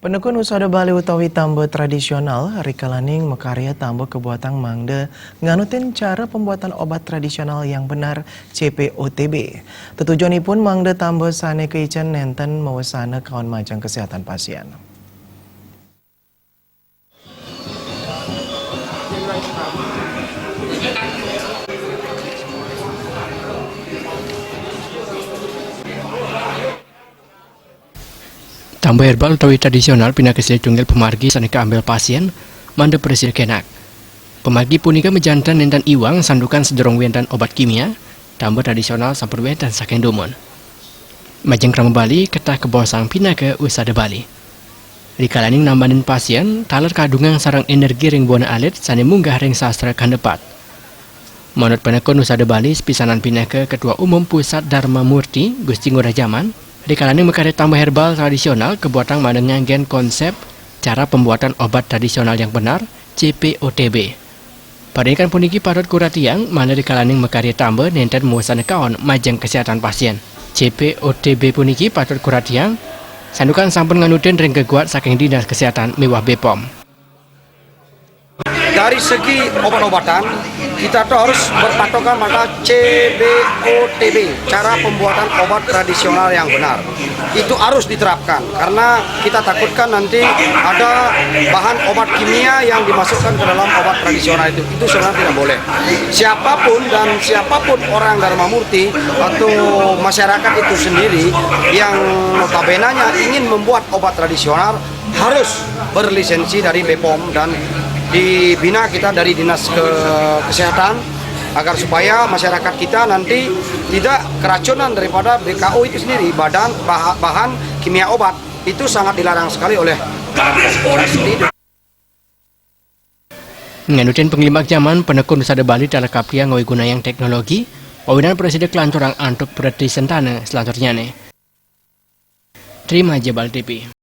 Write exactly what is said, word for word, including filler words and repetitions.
Penekun usada Bali utawi tamba tradisional rikalaning makarya tamba kabuatang mangda nganutin cara pembuatan obat tradisional yang benar, C P O T B. Tetujonipun mangda tamba sane kaicen nenten mawasana kaon majeng kesehatan pasien. Tamba herbal utawi tradisional pinaka silih tunggil pamargi sane kaambil pasien mangda prasida kenak. Pamargi punika majanten nenten iwang santukan sadurung wenten obat kimia, tamba tradisional sampun wenten saking dumun. Majeng krama Bali ketah kabaosang pinaka usada Bali. Rikalaning nambanin pasien, taler kadungang sareng energi ring buana alit sane munggah ring sastra kandepat. Manut penekun usada Bali, sepisanan pinaka Ketua Umum Pusat Dharma Murti, Gusti Ngurah Jaman, rikalaning makarya tamba herbal tradisional kabuatang mangda nganggen konsep cara pembuatan obat tradisional yang benar, C P O T B. Parindikan puniki patut kuratiang, mangda rikalaning makarya tamba nenten mawasana kaon majeng kesehatan pasien. C P O T B puniki patut kuratiang, santukan sampun nganutin ring geguat saking Dinas Kesehatan miwah Bepom. Dari segi obat-obatan, kita tuh harus berpatokan pada C B O T B, cara pembuatan obat tradisional yang benar. Itu harus diterapkan, karena kita takutkan nanti ada bahan obat kimia yang dimasukkan ke dalam obat tradisional itu. Itu sebenarnya tidak boleh. Siapapun dan siapapun orang Dharma Murti atau masyarakat itu sendiri yang notabenanya ingin membuat obat tradisional, harus berlisensi dari Bepom dan dibina kita dari Dinas Ke-, Kesehatan, agar supaya masyarakat kita nanti tidak keracunan daripada B K O itu sendiri, badan bah-, bahan kimia obat. Itu sangat dilarang sekali oleh Nganutin panglimbak jaman, penekun usada Bali taler kaptiang ngawigunayang teknologi, pawinan prasida kalanturang antuk preti sentana salanturnyane. Trima Jebal T V.